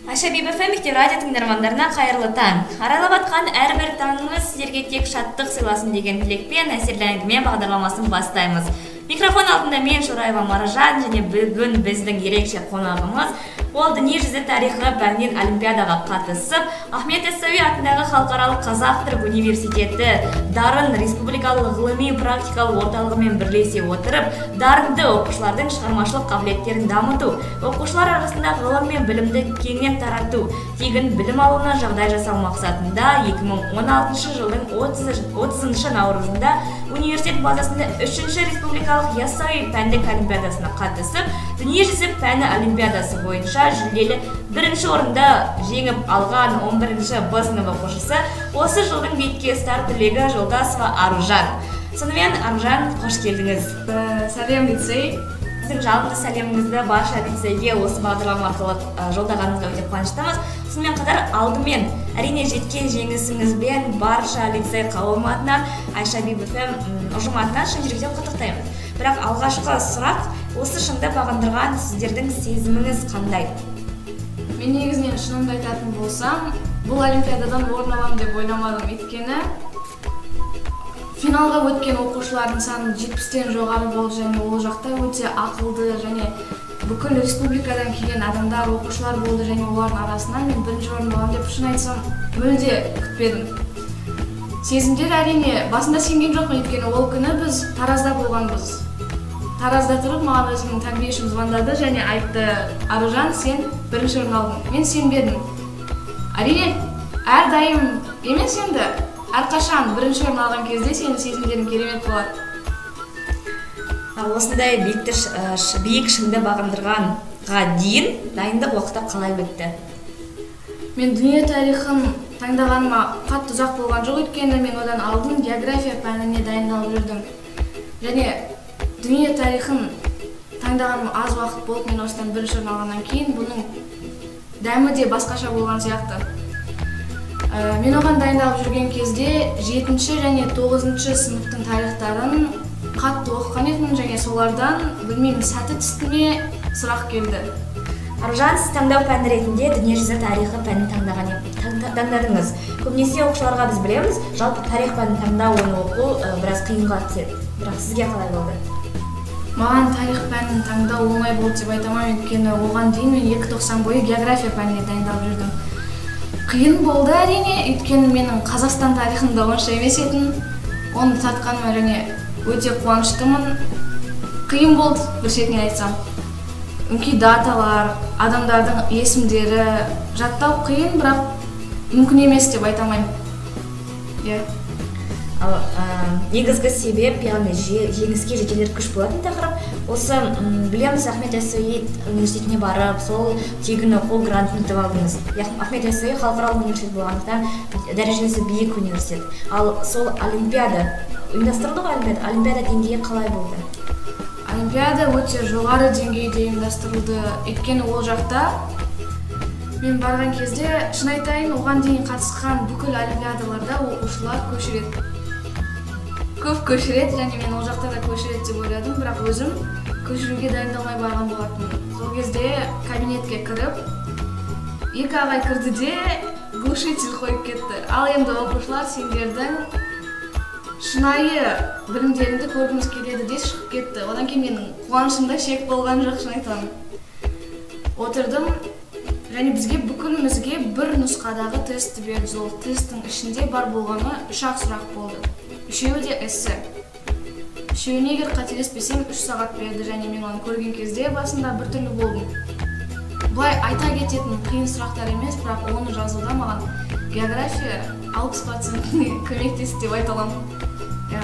Айша Бибі FM мектеп радио тыңдармандарына қайырлы таң. Арайлап атқан әрбір таңыңыз сіздерге тек шаттық сыйласын деген тілекпен «Әсерлі әңгіме» бағдарламасын бастаймыз. Микрофон алдында мен, Шораева Маржан, және бүгін біздің ерекше қонағымыз ол дүниежүзі тарихы пәнінен олимпиадаға қатысып, Ахмет Яссауи атындағы Халықаралық қазақ түрік университеті «Дарын» республикалық ғылыми практикалық орталығымен бірлесе отырып, дарынды оқушылардың шығармашылық қабілеттерін дамыту, оқушылар арасында ғылым мен білімді кеңінен тарату, тегін білім алуына жағдай жасау мақсатында 2016 жылдың 30 наурызында университет базасында үшінші республикалық Яссауи пәндік олимпиадасына қатысып, дүниежүзі пәні олимпиадасы бойынша жүлделі бірінші орынды жеңіп алған 11 Б сынып оқушысы, осы жылдың «Биікке старт» түлегі Жолдасова Аружан. Сонымен, Аружан, қош келдіңіз! Сәлем, лицей! Сіздің жалынды сәлеміңізді барша лицейге осы бағдарлама арқылы жолдағаныңызға өте қуаныштымыз. Сонымен қатар, алдымен, әрине, жеткен жеңісіңізбен барша лицей қауымы атынан, Айша Бибі FM ұжымы атынан шын жүректен құттықтаймыз. Бірақ алғашқы сұрақ: осы шыңды бағындырған сіздердің сезіміңіз қандай? Мен негізінен, шынымды айтатын болсам, бұл олимпиададан орын аламын деп ойламадым, өйткені финалға өткен оқушылардың саны 70-тен жоғары болды және ол жақта өте ақылды және бүкіл республикадан келген адамдар, оқушылар болды және олардың арасынан мен бірінші орын аламын деп, шын айтсам, мүлде күтпедім. Сезімдер, әрине, басында сенген жоқпын, өйткені ол күні біз Таразда болғанбыз. Таразда тұрып, маған өзімнің тәрбиешім звондады және айтты: «Аружан, сен бірінші орын алдың». Мен сенбедім, әрине. Әрдайым емес енді, әрқашан бірінші орын алған кезде сенің сезімдерің керемет болады. Ал осындай биік шыңды бағындырғанға дейін дайындық уақыты қалай өтті? Мен дүние тарихын таңдағаныма қатты ұзақ болған жоқ, өйткені мен одан алдын география пәніне дайындалып жүрдім және дүние тарихын таңдағаныма аз уақыт болып, мен осыдан бірінші орын алғаннан кейін бұның дәмі де басқаша болған сияқты. Мен оған дайындалып жүрген кезде жетінші және тоғызыншы сыныптың тарихтарын қатты оқыған едім және солардан, білмеймін, сәті түсті ме, сұрақ келді. Аружан, сіз таңдау пәні ретінде дүниежүзі тарихы пәнін таңдадыңыз. Көбінесе оқушыларға, біз білеміз, жалпы тарих пәнін таңдау, оны оқу біраз қиынға түседі. Бірақ сізге қалай болды? Маған тарих пәнін таңдау оңай болды деп айта алмаймын, өйткені оған дейін мен 2 тоқсан бойы география пәніне дайындалып жүрдім. Қиын болды, әрине, өйткені менің Қазақстан тарихым да онша емес етін. Оны тартқаныма және өте қуаныштымын. Қиын болды, бір шетінен айтсам, өңкей даталар, адамдардың есімдері жаттау қиын, бірақ мүмкін емес деп айта алмаймын, иә. Ал негізгі себеп, яғни жеңіске жетелер күш болатын тақырып осы. Білеміз, Ахмет Яссауи университетіне барып, сол тегін оқу грантын ұтып алдыңыз. Яғни Ахмет Яссауи халықаралық университет болғандықтан, дәрежесі биік университет. Ал сол олимпиада ұйымдастырылды ғой, олимпиада деңгейі қалай болды? Олимпиада өте жоғары деңгейде ұйымдастырылды, өйткені ол жақта мен барған кезде, шын айтайын, оған дейін қатысқан бүкіл олимпиадаларда оқушылар көшіреді, көп көшіреді және мен ол жақта да көшіреді деп ойладым, бірақ өзім көшіруге дайындалмай барған болатынмын. Сол кезде кабинетке кіріп, екі ағай кірді де, глушитель қойып кетті: «Ал енді, оқушылар, сендердің шынайы білімдеріңді көргіміз келеді», — де шығып кетті. Одан кейін менің қуанышымда шек болған жоқ, шын айтамын. Отырдым және бізге, бүкілімізге бір нұсқадағы тестті берді. Сол тесттің ішінде бар болғаны үш ақ сұрақ болды, үшеуі де эссе. Үшеуіне, егер қателеспесем, 3 сағат берді және мен оны көрген кезде басында біртүрлі болдым. Былай айта кететін қиын сұрақтар емес, бірақ оны жазуда маған география 60%-іне көмектесті деп айта аламын, иә,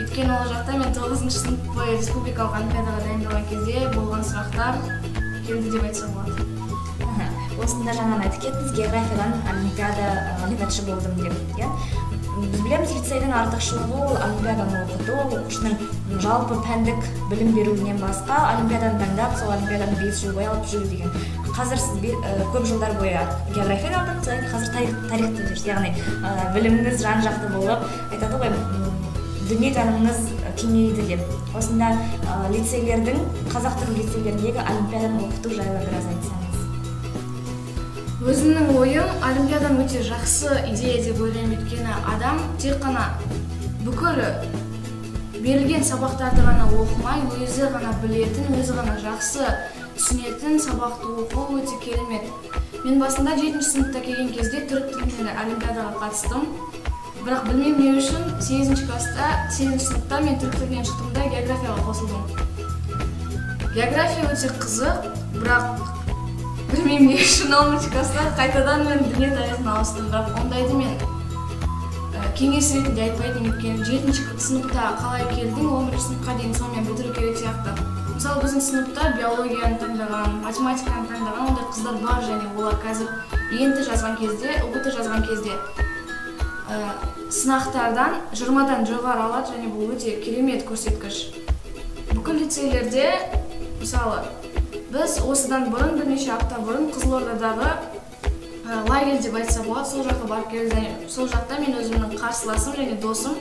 өйткені ол жақта мен тоғызыншы сынып бойы республикалық олимпиадаға дайындалған кезде болған сұрақтар келді деп айтсам болады. Осында жаңа айтып кеттіңіз, географиядан олимпиадашы болдым деп, иә. Біз білеміз, лицейдің артықшылығы ол олимпиаданы оқыту, оқушының жалпы пәндік білім беруінен басқа олимпиаданы таңдап, сол олимпиаданы 5 жыл бойы алып жүру деген. Қазір сіз көп жылдар бойы географияны алдыңыз, содан кейін қазір тарихты жүрсіз, яғни біліміңіз жан жақты болып, айтады ғой, дүниетанымыңыз кеңейді деп. Осында лицейлердің, қазақ түрік лицейлеріндегі олимпиаданы оқыту жайлы біраз айтсаңыз. Өзімнің ойым, олимпиаданы өте жақсы идея деп ойлаймын, өйткені адам тек қана бүкіл берілген сабақтарды ғана оқымай, өзі ғана білетін, өзі ғана жақсы түсінетін сабақты оқу өте керемет. Мен басында жетінші сыныпта келген кезде түрік тілінен олимпиадаға қатыстым, бірақ білмеймін не үшін сегізінші класста, сегізінші сыныпта мен түрік тілінен шықтым да, географияға қосылдым. География өте қызық, бірақ білмеймін не үшін 10-шы класста қайтадан мен дүние тарихына ауыстым. Бірақ ондайды мен кеңес ретінде айтпайтын, өйткені жетінші сыныпта қалай келдің, 11-ші сыныпқа дейін сонымен бітіру керек сияқты. Мысалы, біздің сыныпта биологияны таңдаған, математиканы таңдаған ондай қыздар бар және олар қазір ЕНТ жазған кезде, ҰБТ жазған кезде сынақтардан 20-дан жоғары алады және бұл өте керемет көрсеткіш. Бүкіл лицейлерде, мысалы, біз осыдан бұрын, бірнеше апта бұрын Қызылордадағы лагерь деп айтса болады, сол жаққа барып келдік және сол жақта мен өзімнің қарсыласым және досым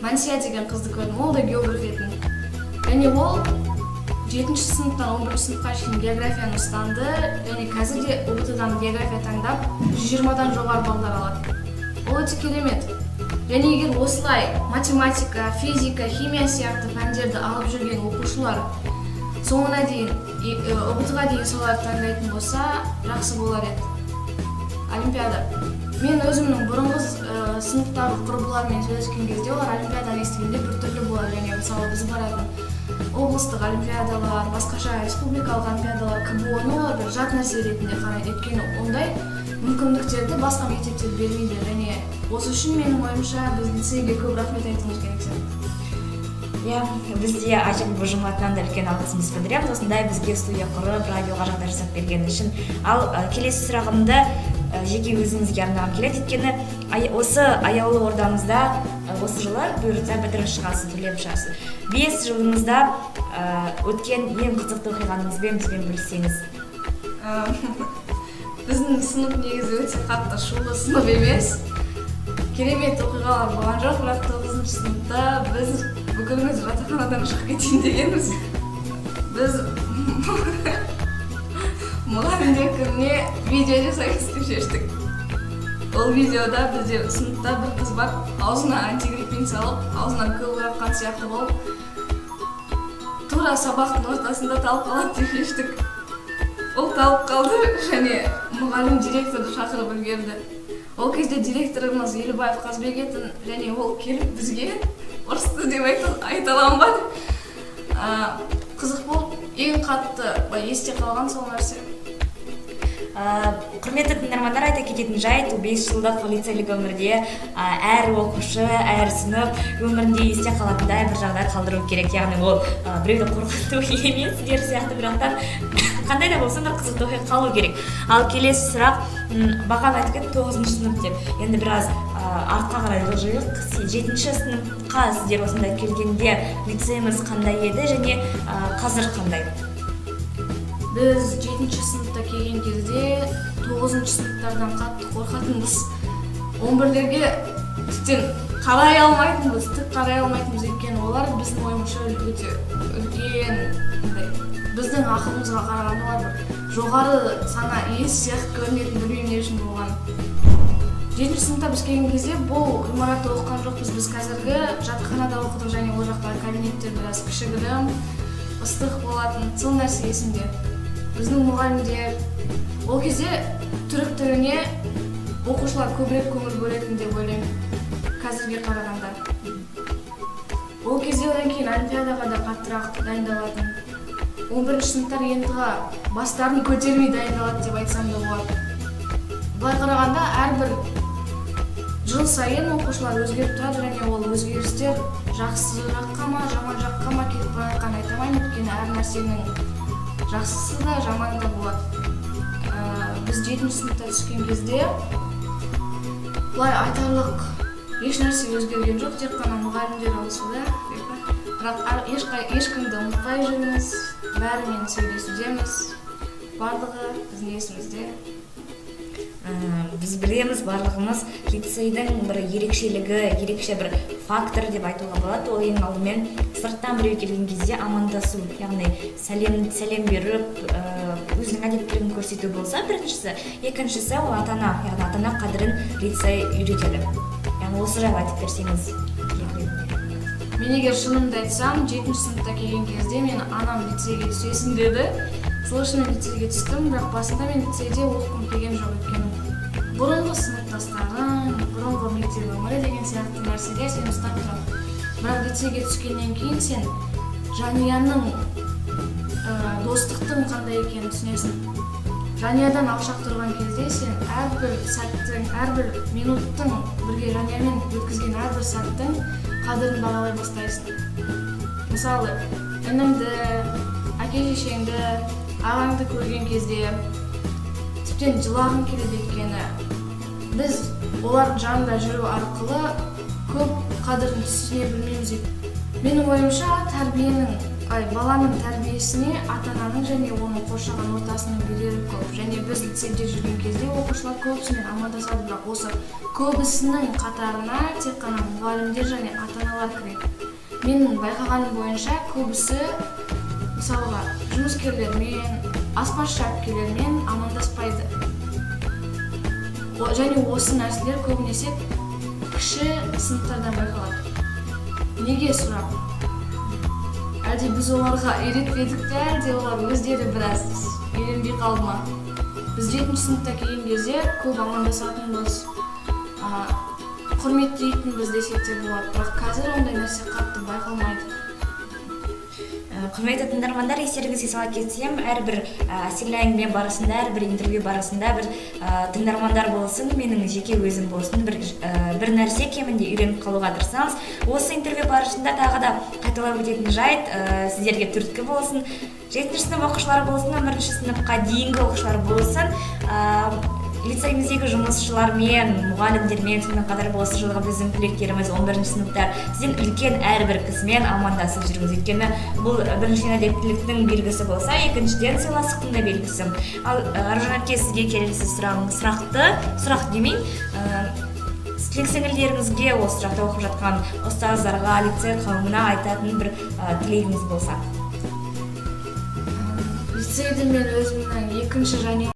Мансия деген қызды көрдім. Ол да географ етін және ол жетінші сыныптан 11-ші сыныпқа шейін географияны ұстанды және қазір де ҰБТ дан география таңдап, 120-дан жоғары балдар алады. Ол өте керемет. Және егер осылай математика, физика, химия сияқты пәндерді алып жүрген оқушылар соңына дейін, ҰБТ ға дейін соларды таңдайтын болса, жақсы болар еді. Олимпиада, мен өзімнің бұрынғы сыныптағы құрбыларыммен сөйлескен кезде, олар олимпиаданы естігенде біртүрлі болады. Және мысалы, біз баратын облыстық олимпиадалар, басқаша республикалық олимпиадалар, КБО ны олар бір жат нәрсе ретінде қарайды, өйткені ондай мүмкіндіктерді басқа мектептер бермейді. Және осы үшін, менің ойымша, біз лицейге көп рахмет айтуымыз керек сияқты. Иә, біз де Ажик ұжымы атынан да үлкен алғысымызды білдіреміз осындай бізге студия құрып, радиоға жағдай жасап бергені үшін. Ал келесі сұрағымды жеке өзіңізге арнағым келеді, өйткені осы аяулы ордамызда осы жылы бұйыртса бітіріп шығасыз, төлеп шығасыз. 5 жылыңызда өткен ең қызықты оқиғаңызбен бізбен бөліссеңіз. Біздің сынып негізі өте қатты шулы сынып емес, керемет оқиғалар болған жоқ, бірақ тоғызыншы сыныпта біз бүкіліміз жатақханадан шығып кетейін дегенбіз. Біз мұғалімдер күніне видео жасаймыз деп шештік. Ол видеода бізде сыныпта бір қыз бар, аузына антигриппин салып, аузынан көбік аққан сияқты болып, тура сабақтың ортасында талып қалады деп шештік. Ол талып қалды және мұғалім директорды шақырып үлгерді. Ол кезде директорымыз Елубаев Қазбек етін және ол келіп бізге ұрысты деп айта аламын ба. Қызық болып, ең қатты былай есте қалған сол нәрсе. Құрметті тыңдармандар, айта кететін жайт, бұл 5 жылдық лицейлік өмірде әр оқушы, әр сынып өмірінде есте қалатындай бір жағдай қалдыру керек. Яғни ол біреуді қорқыту емес сіздер сияқты, бірақтан қандай да болсын бір қызықты оқиға қалу керек. Ал келесі сұрақ. Бағана айтып кеттім тоғызыншы сынып деп, енді біраз артқа қарай жылжиық. Жетінші сыныпқа сіздер осында келгенде лицейіміз қандай еді және қазір қандай? Біз жетінші сыныпта келген кезде тоғызыншы сыныптардан қатты қорқатынбыз, 11-лерге тіптен қарай алмайтынбыз, тік қарай алмайтынбыз, өйткені олар біздің ойымызша өте үлкен, андай, біздің ақылымызға қарағанда олар бір жоғары сана иесі сияқты көрінетін, білмеймін не үшін болған. Жетінші сыныпта біз келген кезде бұл ғимаратта оқыған жоқпыз, біз қазіргі жатақханада оқыдық және ол жақтағы кабинеттер біраз кішігірім, ыстық болатын, сол нәрсе есімде. Біздің мұғалімдер, ол кезде түрік тіліне оқушылар көбірек көңіл бөлетін деп ойлаймын қазірге қарағанда. Ол кезде одан кейін олимпиадаға да қаттырақ дайындалатын. 11-ші сыныптар ЕНТ-ға бастарын көтермей дайындалады деп айтсам да болады. Былай қарағанда, әрбір жыл сайын оқушылар өзгеріп тұрады және ол өзгерістер жақсы жаққа ма, жаман жаққа ма кетіп бара жатқанын айта алмаймын, өйткені әр нәрсенің жақсысы да, жаманы да болады. Біз жетінші сыныпта түскен кезде былай айтарлық еш нәрсе өзгерген жоқ, тек қана мұғалімдер ауысуда. Бірақ ешкімді ұмытпай жүрміз, бәрімен сөйлесудеміз, барлығы біздің есімізде. Біз білеміз барлығымыз, лицейдің бір ерекшелігі, ерекше бір фактор деп айтуға болады, ол ең алдымен сырттан біреу келген кезде амандасу, яғни сәлем беріп, Өзінің әдептілігін көрсету болса біріншісі, екіншісі ол ата ана, яғни ата ана қадірін лицей үйретеді. Яғни осы жайлы айтып берсеңіз тілек ретінде. Мен егер шынымды айтсам, жетінші сыныпта келген кезде мен анам «Лицейге түсесің» деді. Сол үшін мен лицейге түстім. Бірақ басында мен лицейде оқығым келген жоқ, өйткені бұрынғы сыныптастарың, бұрынғы мектеп өмірі деген сияқты нәрселер сені ұстап тұрады. Бірақ лицейге түскеннен кейін сен жанұяның, достықтың қандай екенін түсінесің. Жанұядан алшақ тұрған кезде сен әрбір сәттің, әрбір минуттың, бірге жанұямен өткізген әрбір сәттің қадірін бағалай бастайсың. Мысалы, ініңді, әке шешеңді, ағаңды көрген кезде тіптен жылағың келеді, өйткені біз олардың жанында жүру арқылы көп қадірін түсіне білмейміз. Менің ойымша, тәрбиенің, ай, баланың тәрбиесіне ата ананың және оның қоршаған ортасының берері көп. Және біз лицейде жүрген кезде оқушылар көбісімен амандасады, бірақ осы көбісінің қатарына тек қана мұғалімдер және ата аналар кіреді. Менің байқағаным бойынша, көбісі, мысалға, жұмыскерлермен, аспазшы әпкелермен амандаспайды. Және осы нәрселер көбінесе кіші сыныптардан байқалады. Неге сұрақ? Әлде біз оларға үйретпедік пе, әлде олар өздері біраз үйренбей қалды ма? Біз жетінші сыныпта келген кезде көп амандасатынбыз, құрметтейтінбіз десек те болады, бірақ қазір ондай нәрсе қатты байқалмайды. Құрметті тыңдармандар, естеріңізге сала кетсем, әрбір әсерлі әңгіме барысында, әрбір интервью барысында бір тыңдармандар болсын, менің жеке өзім болсын, бір нәрсе кемінде үйреніп қалуға тырысамыз. Осы интервью барысында тағы да қайталап өтетін жайт, сіздерге түрткі болсын, жетінші сынып оқушылары болсын, 11-ші сыныпқа дейінгі оқушылар болсын, лицейіміздегі жұмысшылармен, мұғалімдермен, сонымен қатар осы жылғы біздің түлектеріміз, 11 сыныптар, сізден үлкен әрбір кісімен амандасып жүріңіз, өйткені бұл біріншіден әдептіліктің белгісі болса, екіншіден сыйластықтың да белгісі. Ал Аружан әпке, сізге келесі сұрағым, сұрақты, сұрақ демейін, тілек сіңілдеріңізге, осы жақта оқып жатқан ұстаздарға, лицей қауымына айтатын бір тілегіңіз болса. Лицейді мен өзімнің екінші және